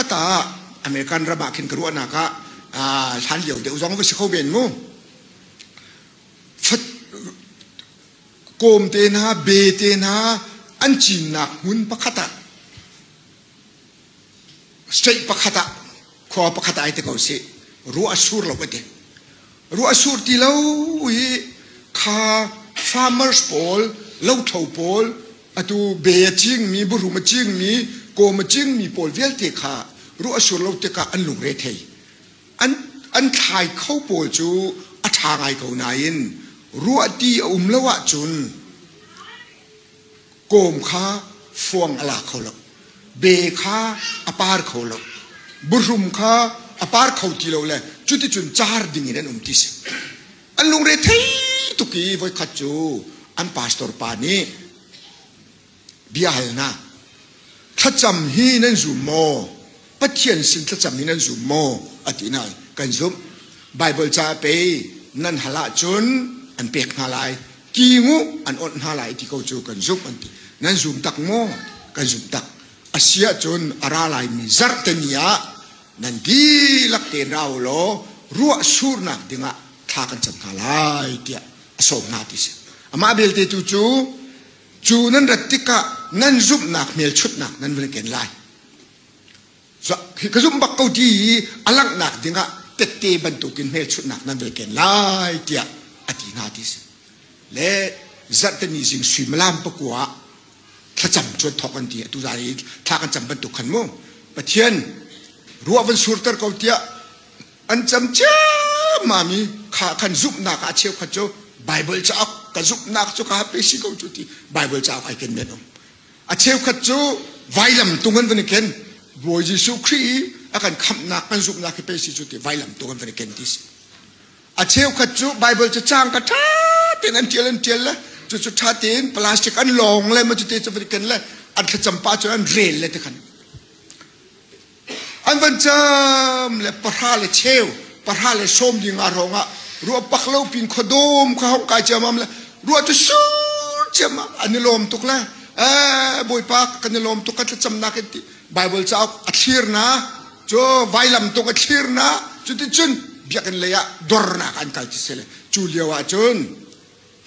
pakhat ah American ram ah khin ka ruahnak ah hlan lio deuh zong va si kho men mu. Kawm te hna, be te hna an cinnak hmun pakhat ah state pakhat ah khua pakhat ah ai te ko sih ruah a sur lo ka ti. Ruah a sur ti lo i kha farmers pawl lotho pawl atu be a cingmi buhrum a cingmi kawm a cingmi pawl vialte kha ruah a sur lo tikah an lungre thei. An an thlai kho pawl cu a ṭha ngai ko nain ruahti a um lo ahcun kawm kha fuang a la kho lo. Be kha a par kho lo. Buhrum kha a par kho ti lo le cuticun car ding in an um ti si. An lungre thei tuk i voikhat cu an pastor pa nih bia hal hna. Thlacam hi nan zum maw? Pathian sin thlacam hi nan zum maw? A ti hna. Kan zumh. Bible ca pei nan hal ahcun an pek hna lai. Ki ngu an onh hna lai ti ko cu kan zumh an ti. Nan zum tak maw? Kan zum tak. A si ahcun a ra laimi zarhte ni ah nan dihlak tein ra u law ruah surnak dingah thla kan cam hna lai tiah a sawm hna ti si. Amah belte tu cu cu nan rat tikah nan zumhnak hmelchunhnak nan van ken lai. Ka zumh bak ko ti i a langhnak dingah tette bantukin hmelchunhnak nan van ken lai tiah a ti hna ti si. Le zarhteni zing suimilam pakua ah thlacam cuan thawk an ti atu zan i thla kan cam bantuk khan mu Pathian ruah van surter ko tiah an cam ciammam i kha khan zumhnak ah cheukhat cu Bible cauk ka zumhnak cu ka pe si ko cu ti Bible cauk ai ken men um a cheukhat cu vailam tung an van i ken Bawi Jesuh Khrih i a kan khamhnak kan zumhnak hi pe si cu ti vailam tung an van i ken ti si a cheukhat cu Bible cu cang ka ṭha tein an ṭial an ṭial le cucu ṭha tein plastic an lawng le ma cu te cu van i ken le an thlacam pa cu an rel le ti khan An van cam le pahra le cheu, pahra le sawm ding ah hrawng ah ruah pak lo pin khuadawm kha hong kai ciamam le ruah cu sur ciamam an i lawm tuk le eh bawipa kan i lawm tuk kan thlacamnak in ti Bible cauk a thlir na cu vailam tung a thlir na cuticun biakinn lei ah dornak an kal ti si le cu lio ah cun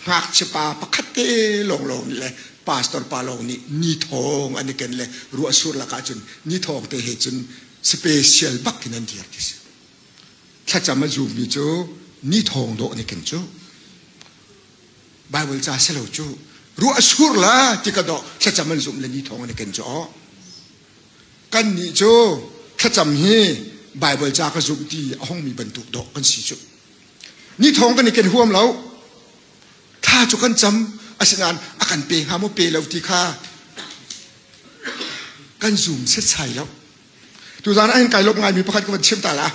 Ngakchia pa pakhat te lawnglawng nih le pastor pa lawng nih ni thawng an i ken le ruah sur lakah cun ni thawng te he cun special bak in an dir ti si. Thlacam a zummi cu ni thawng dawh an i ken cu. Bible ca si lo cu. Ruah sur la ti ka dawh thlacam an zumh le ni thawng an i ken cu aw. Kan nih cu thlacam hi Bible ca ka zumh ti a hongmi bantuk dawh kan si cu. Ni thawng kan i ken huam lo. Thla cu kan cam, asinain a kan pe hnga maw pe lo ti kha kan zum setsai lo. Tuzaan ah hin kai lawmh ngaimi pakhat ka van chim ta la.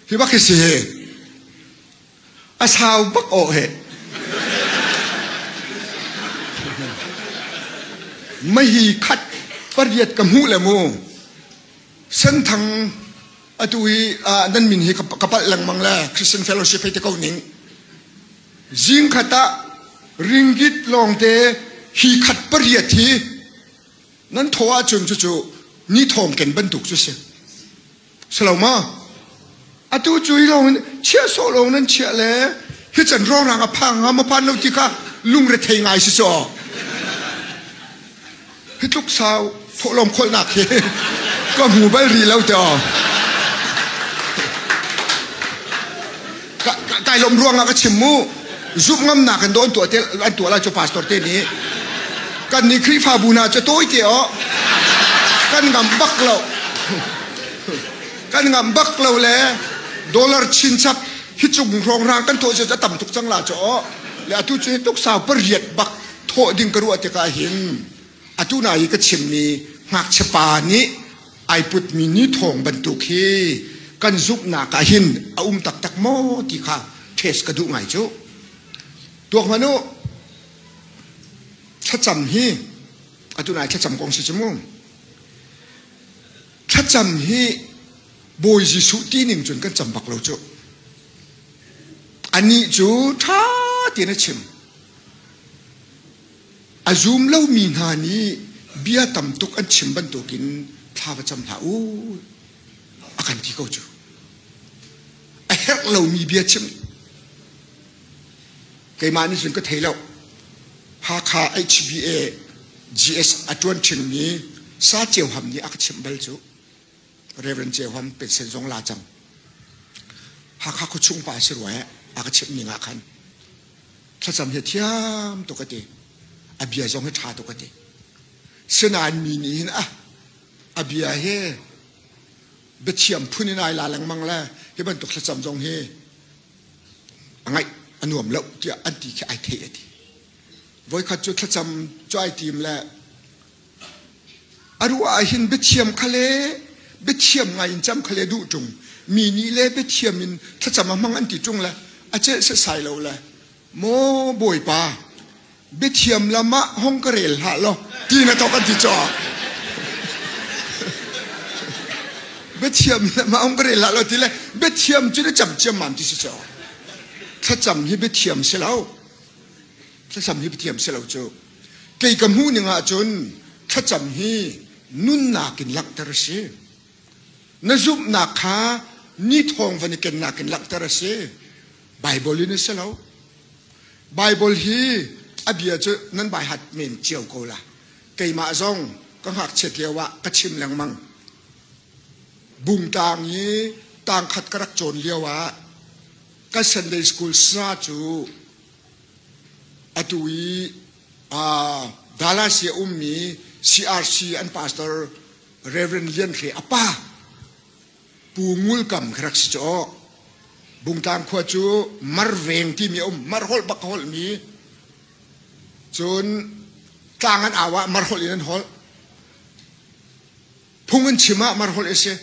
Hi bak hi si hi. A sau bak awh he. Mahi khat pariat ka hmuh le mu. Senthang atu hi nan min hi ka palh lengmang le Christian Fellowship hei ti ko ning. Zing khat ah ringgit lawngte hi khat pariat hi nan thaw ahcun cucu ni thawng ken bantuk cu si. Si lo ma? Atu cu hi lawng in chiah sawh lawng nan chiah le hi can rawrang a phang hnga ma phan lo ti kha lungrethei ngai si cu. Hi tluk sau thawhlawm kholhnak hi ka hmu bal rih lo te aw. Kai lawm ruang ah ka chim mu. Zumh ngamnak in dawn tuah te an tuah lai cu pastor te nih. Kan nih Khrihfabu hna cu tawi te aw. Kan ngam bak lo. Kan ngam bak lo le dollar chinchap hi cung hrawng kan thawh cu a tam tuk cang la cu aw. Le atu cu hi tuk sau pariat bak thawh ding ka ruah tikah hin atu na i ka chimmi ngakchia pa nih ai putmi ni thawng bantuk hi kan zumhnak ah hin a um taktak maw ti kha test ka duh ngai cu. Tuak hmanh u, thlacam hi atu nai thlacam kong si cu mu. Thlacam hi Bawi Jesuh ti ning cun kan cam bak lo cu. Anih cu ṭha tein a chim. A zum lomi hna nih Bia tam tuk an chim bantukin thla va cam hlah u a kan ti ko cu. A herh lomi bia chim keimah nih cun ka thei lo. Hakha HBA GS a ṭuan ṭhingmi Sa Ceu Ham nih a ka chimh bal cu. Reverend Ceu Ham pension zong la cang. Hakha khuachung pa si rua a ka chimh ning ah khan thlacam hi thiam tuk a ti. A bia zong hi ṭha tuk a ti. Sinain mi nih hin ah a bia hi biathiam phun in ai la lengmang le hi bantuk thlacam zong hi a ngaih a nuam lo tiah an ti khi ai theih a ti. Voikhat cu thlacam cu ai tim le a ruah ah hin biathiam kha le biathiam ngai in cam kha le duh ṭung mi nih le biathiam in thlacam a hmang an ti ṭung le a celh setsai lo le maw bawipa biathiam lam ah hong ka rel hlah law ti na tok an ti caw biathiam lam ah hong ka rel hlah law ti le biathiam cu na cam ciammam ti si caw thlacam hi biathiam si lo thlacam hi biathiam si lo cu kei ka hmuh ning ahcun thlacam hi nunnak in langhter a si na zumhnak kha ni thawng van i kennak in langhter a si Bible in a si lo Bible hi a bia cu nan bai hat men cio ko la keimah zong ka ngakchiat lio ah ka chim lengmang bungtlang i tangkhat ka rak cawn lio ah ka Sunday school sa cu atu i Dallas i a ummi CRC an pastor Reverend Lian Hre a pa Pu Ngul Kam khi rak si cu aw. Bungtlang khua cu Marveng timi a um. Mar holh bak a holhmi. Cun tlang an au ah mar holh in an holh. Phung an chim ah mar holh a si.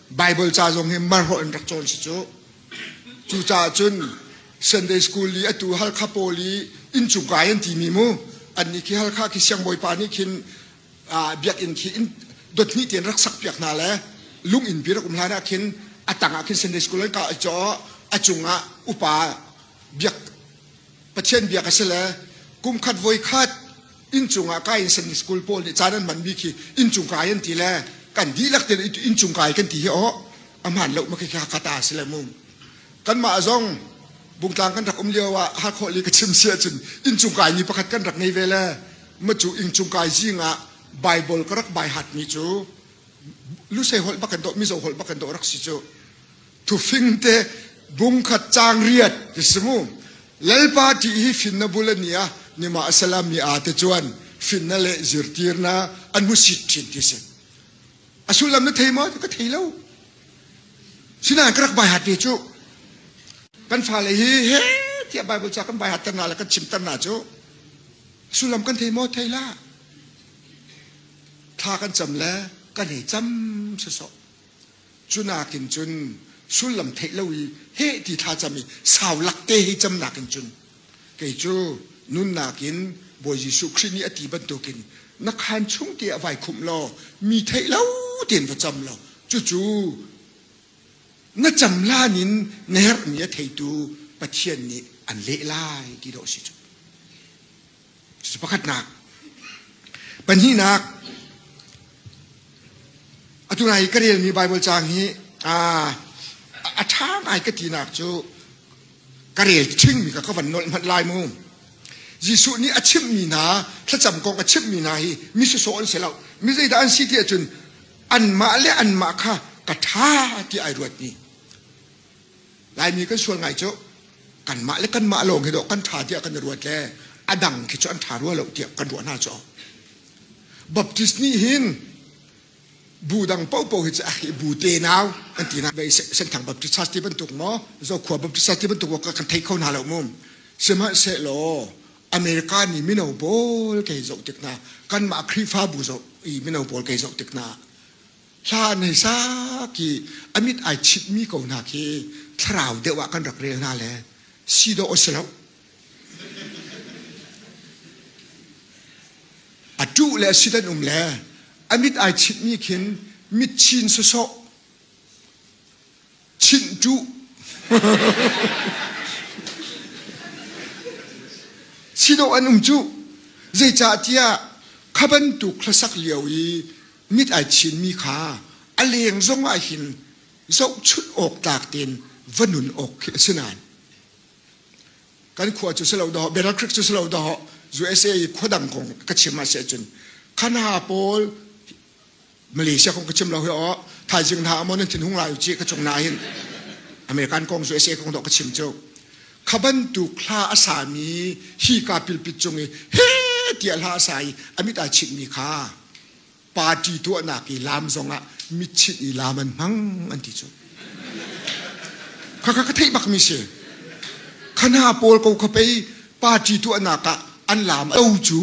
Bible ca zong hi mar holh in rak cawn si cu. Cucaah cun Sunday school i atu Halkha pawl i inncung kai an timi mu annih khi Halkha khi siangbawipa nih khin biakinn khi inn dot hnih tein rak sak piak hna le lung inn pi rak um hlan ah khin a tang ah khin Sunday school an kah caw a cung ah upa biak Pathian biak a si le kum khat voi khat inncung ah kai in Sunday school pawl nih caan an hmanmi khi inncung kai an ti le kan dihlak tein inncung kai kan ti hi aw a hmaan lo ma khi kha ta si le mu kanmah zong bungtlang kan rak um lio ah Hakha li ka chim si ahcun inncung kai mi pakhat kan rak ngei ve le ma cu inncung kai zing ah Bible ka rak bai hatmi cu Lusei holh bak kan dawh Mizo holh bak kan dawh rak si cu thufing te bungkhat caang riat ti si mu lalpa ṭih hi finna bul an nia nima asalam mi a te chuan finna le zirtirna an hmu sit ṭhin ti si a sullam na thei maw ka thei lo sinain ka rak bai hat ve cu kan fale hi he tiah Bible ca kan bai hat ter na le kan chim ter na cu sullam kan thei maw thei la thla kan cam le kan hei cam sawsawh Cu nakin cun sullam theih lo i heh ti thla cam i sau lak te hei cam nakin cun kei cu nunnak in Bawi Jesuh Khrih nih a ti bantukin na khaan chung te ah vai khumh law mi theih lo tein va cam law cucu na cam lan in na herhmi a theitu Pathian nih an leh lai ti dawh a si cu. Cucu pakhatnak. Pahnihnak, atu nai ka relmi Bible caang hi a ṭha ngai ka tinak cu ka rel ṭhingmi ka ka van nolh hmanh lai mu. Jesuh nih a chimhmi hna, thlacam kong a chimhmi hna hi mi sawsawh an si lo. Mi zeidah an si ti ahcun anmah le anmah kha ka ṭha ti ai ruatmi. Laimi kan sual ngai cu kanmah le kanmah lawng hi dawh kan ṭha tiah kan i ruat le a dang khi cu an ṭha rua lo tiah kan ruah hna cu. Baptist nih hin bu dang paohpaoh hi cu ah hi bu te nau an ti hna. Senthang Baptist Church ti bantuk maw Zokhua Baptist Church ti bantuk maw kan thei kho hna lo mu. Sihmanhsehlaw America nih mino pawl kei zoh tik hna kanmah Khrihfabu zoh i mino pawl kei zoh tik hna Hla nei sa ki a mit ai chitmi ko hna khi thlarau deuh ah kan rak rel hna le si dawh a si lo. A ṭuh le a sit an um le a mit ai chitmi khin mit chin sawsawh chinh ṭuh si dawh an um cu zeicahtiah. Kha bantuk hlasak lio i mit ai chinmi kha a leng zong ah hin zohchunh awk tlak tein va nun awk khi a si nain kan khua cu si lo dawh Battle Creek cu si lo dawh USA i khua dang kong ka chim ah si ahcun khana pawl Malaysia kong ka chim lo hi aw thaizing hna maw nan thin hung lai ci ka cung na hin American kong USA kong dawh ka chim cu kha bantuk hla a sami hi ka pilpit cung i he tiah hla a sa i amit ai chimmi kha party tuahnak i lam zongah mitchinh i lam an hmang an ti cu kha kha ka theih bak mi si khana pawl ko kha pei party tuahnak ah an lam o cu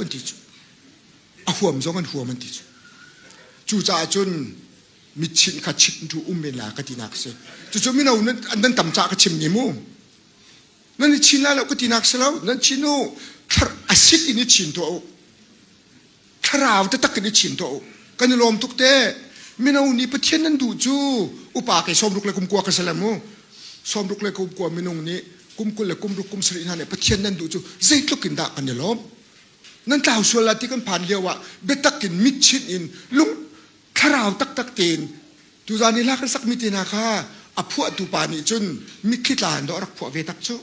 an ti cu a huam zong an huam an ti cu cucaah cun mitchinh kha chinh tu um men la ka tinak si cucu mino nan tam ca ka chim ni mu nan i chin lai lo ka tinak si lo nan chin u a sit in i chin tuah u thlarau taktak in i chin tuah u kan i lawm tuk te mino nih pathian nan duh cu upa kei sawmruk le kum kua ka salam u sawmruk le kum kua minung nih kum 20 le kum ruk kum sarih hna nih pathian nan duh cu zeitluk in dah kan i lawm nan tlau sual la ti kan phan lio ah biatak in mitchinh in lung thlarau taktak tein tuzan i hla kan sakmi te hna kha a phuahtu pa nih cun mitthli tla in dawh a rak phuah ve tak cu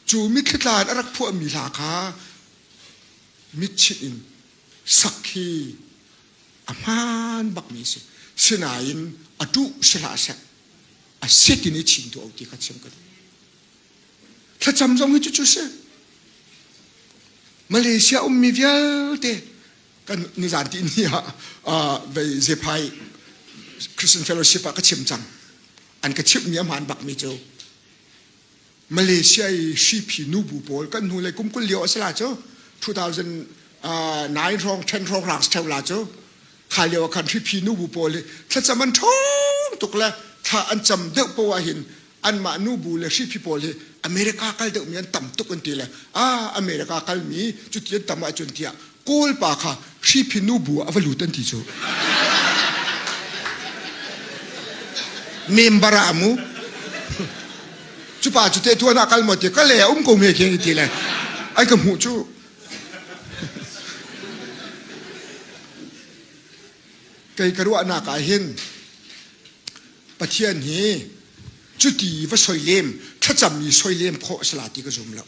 cu mitthli tla in a rak phuahmi hla kha mitchinh in sak hi a hmaan bakmi a si sinain a ṭuh si hlah seh a sit in i chin tuah u ti kha chim ka duh Thlacam zong hi cucu si. Malaysia ummi vialte kan nizan ti ni ah vei Zephai Christian Fellowship ah ka chim cang. An ka chimhmi a hmaan bakmi cu Malaysia i hriphi nubu pawl kan hnu lei kum 20 lio a si la cu 2009 hrawng 10 hrawng rang theu la cu kha lio ah khan hriphi nubu pawl hi thlacam an ṭhawng tuk le thla an cam deuh poah hin anmah nubu le hriphi pawl hi America kal deuhmi an tam tuk an ti le ah America kalmi cuti an tam ahcun tiah Kawl pa kha hriphi nubu ah a va lut an ti cu member ah mu cu pa cu te tuan ah kal maw ti ka le a um ko me khi ti le ai ka hmuh cu Kei ka ruahnak ah hin Pathian hi cuti va soilem thlacammi soilem khawh a si la ti ka zum lo.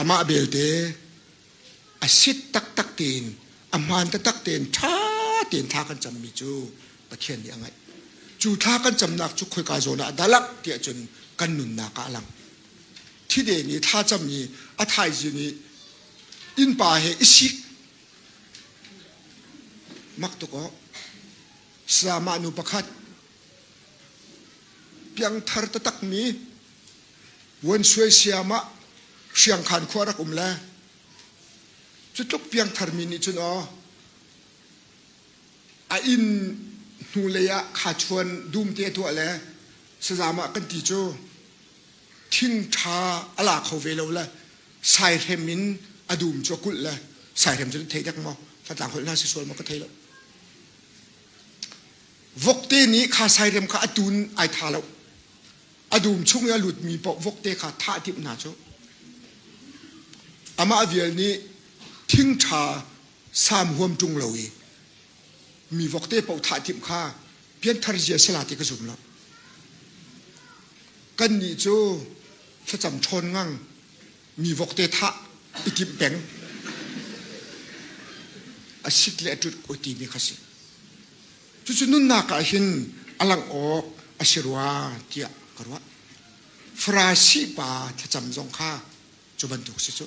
Amah belte a sit taktak tein a hmaan taktak tein ṭha tein thla kan cammi cu Pathian nih a ngaih. Cu thla kan camnak cu khoika zawn ah dah lang tiah cun kan nunnak ah a lang. Thideng i thla cam i a thaizing i innpa he i sik Mak tuk aw. Sayamah nu pakhat piangthar taktakmi Vuansuai sayamah Hriangkhan khua rak um le cu tluk piangthar mi nih cun aw a inn hnulei ah khachuan dum te a tuah le sazamah kan ti cu thing ṭha a la kho ve lo le saihrem in a dum cu a kulh le saihrem cu thei dek maw fatlang holh hna si sual maw ka thei lo vokte nih kha sairem kha a tun ai tha lo a dum chung i a lutmi paoh vokte kha thah timh hna cu amah vial nih thing ṭha sam huam ṭung lo i mi vokte paoh thah timh kha pianthar zia sila ti ka zum lo Kannih cu thlacam ṭhawn ngang mi vokte thah i timh peng. A sit le a ṭut ko timi kha si. Cucu nunnak ah hin a langh awk a si rua tiah ka ruah. Farasi pa thlacam zong kha cu bantuk si cu.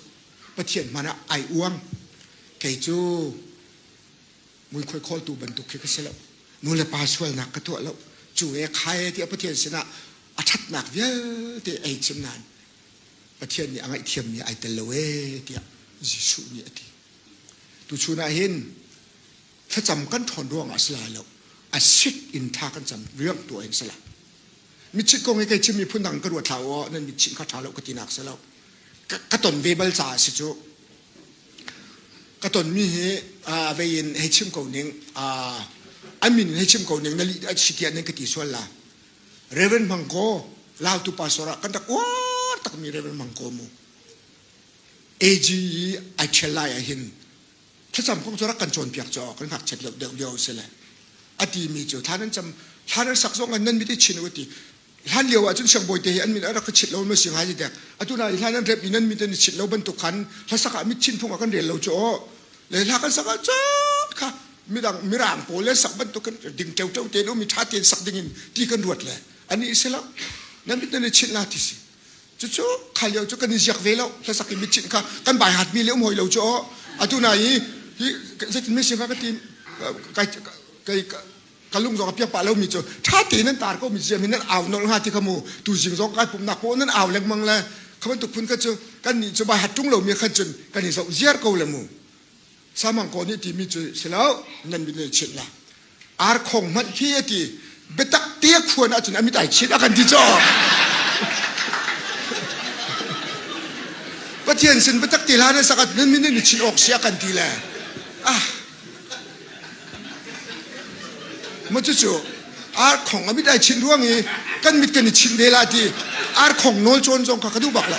Pathian hmanh ah ai uang. Kei cu muikhuai khawltu bantuk khi ka si lo nu le pa sualnak ka tuah lo cu e khai tiah Pathian sinah a ṭhatnak vialte ei chim nain Pathian nih a ngaihthiammi ai tel lo ee tiah Jesuh nih a ti tuchun ah hin thlacam kan ṭhawn ruangah si lai lo a sit in thla kan cam riang tuah in si lai mitchit kong hi kei chimmi phundang ka ruat hlah u nan mitchit kha ṭha lo ka tinak si lo ka ton ve bal caah si cu Ka tonmi hi vei in hei chim ko ning an min in hei chim ko ning na lih a si tiah nan ka ti sual la. Reverend Mang Ko Lautu pastor ah kan rak uar takmi Reverend Mang Ko mu. AG i ai ṭhial lai ah hin thlacam kong cu rak kan cawnpiak cu kan ngakchiat deuh deuh lio si le a timi cu thla nan cam thla nan sak zong nan mit i chin u ti hlan lio ah cun siangbawi te hi an min a rak ka chit lo ma si ngai ti dek atu na hlan an rep i nan mit an i chit lo bantuk khan hlasak ah mit chin phung ah kan rel lo cu aw le hla kan sak ah cun kha midang mirang pawl le sak bantuk kan ding ṭeu ṭeu tein um i ṭha tein sak ding in ti kan ruat le ani si lo nan mit nan i chinh la ti si cucu kha lio cu kan i ziak ve lo hlasak i mitchinh kha kan bai hat mi le um hoi lo cu aw atu na i hi zeitin mi si ka ti kai kai ka lung zong a piak pah lomi cu ṭha tein nan tar ko mi ziam hin nan au nolh hnga ti kha mu tu zing zong kai pumnak ko nan au lengmang le kha bantuk phun kha cu kan nih cu bai hat ṭung lomi khan cun kan i zoh ziar ko le mu samang ko nih timi cu si lo nan mit nan chinh la ar khong hmanh khi a ti biatak te a khuan ahcun a mit ai chinh a kan ti caw Pathian sin biatak te hlan sakat nan min nan i chinh awk si a kan ti le ah ma cucu ar khong a mit ai chinh ruang i kan mit kan i chinh ve la ti ar khong nawl cawn zong kha ka duh bak lo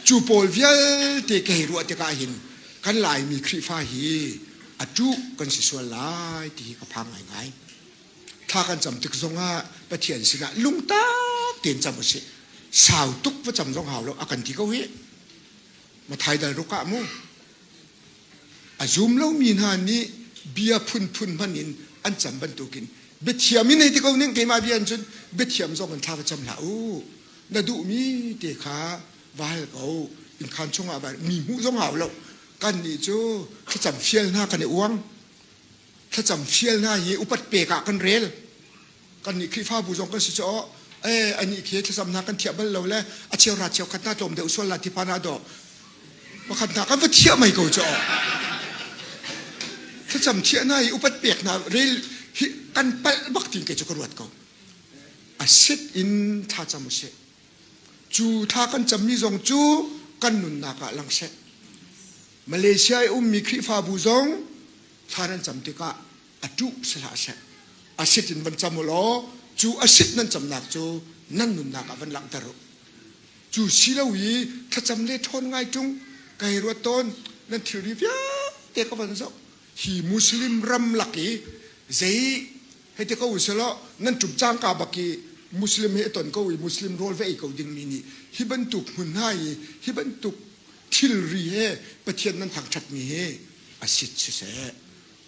Cu pawl vialte ka hei ruah tikah hin kan Laimi Khrihfa hi a ṭuh kan si sual lai ti hi ka phang ngaingai. Thla kan cam tik zongah Pathian sinah lungtak tein cam usih. Sau tuk va cam zong hau lo a kan ti ko hi. Mathai dal ruk ah mu. A zum lomi hna nih bia phunphun hman in an cam bantukin biathiam in hei ti ko ning keimah bia in cun biathiam zong in thla va cam hlah u. Na duhmi te kha va hal ko. Innkhaan chungah va mi hmuh zong hau lo. Kan nih cu thlacam fial hna kan i uang. Thlacam fial hna hi upat pek ah kan rel. Kan nih Khrihfabu zong kan si cu aw eh anih khi thlacam hna kan thiah bal lo le a cheu ra cheu khat hna tlawm deuh sual la ti phan ah dawh pakhat hna kan va thiah mei ko cu aw thlacam thiah hna hi upat pek hna rel hi kan palh bak tin kei cu ka ruat ko a sit in thla cam usih cu thla kan cammi zong cu kan nunnak ah lang seh Malaysia i ummi Khrihfabu zong thla nan cam tikah a ṭuh si hlah seh a sit in van cam u law cu a sit nan camnak cu nan nunnak ah van langhter u cu si lo i thlacam le ṭhawn ngai ṭung ka hei ruat tawn nan thilri vialte ka van zoh hi muslim ram lak i zei hei ti ko usih nan ṭum cangka bak i muslim he ton ko i muslim rawl va ei ko dingmi nih hi bantuk hmun hna i hi bantuk thilri he Pathian nan thangṭhatmi hi a sit siseh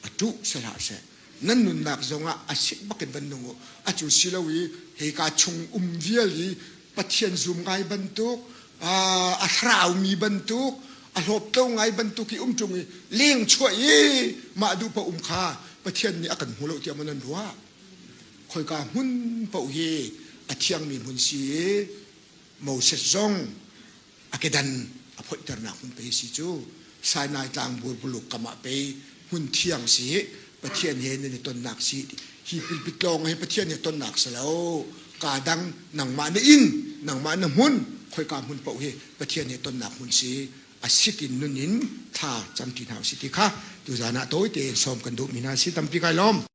a ṭuh si hlah seh nan nunnak zongah a sik bakin van nung u a cu si lo i hika chung um vial i Pathian zum ngai bantuk a thlarau mi bantuk a hlawptlo ngai bantuk i um ṭung i leng chuah i mah duh paoh um kha Pathian nih a kan hmu lo tiah maw nan ruah khoika hmun paoh hi a thiangmi hmun si i Moses zong a kedan a phoihternak hmun pei si cu Sinai tlang burbuluk kam ah pei hmun thiang si Pathian he nan i tonnak si hi pulpit lawng hi Pathian he tonnak si lo ka dang nangmah na inn nangmah na hmun khoika hmun paoh hi Pathian he tonnak hmun si a sik in nun in thla camti hna si ti kha tuzan ah tawi tein sawm kan duhmi hna si tampi kai lawm.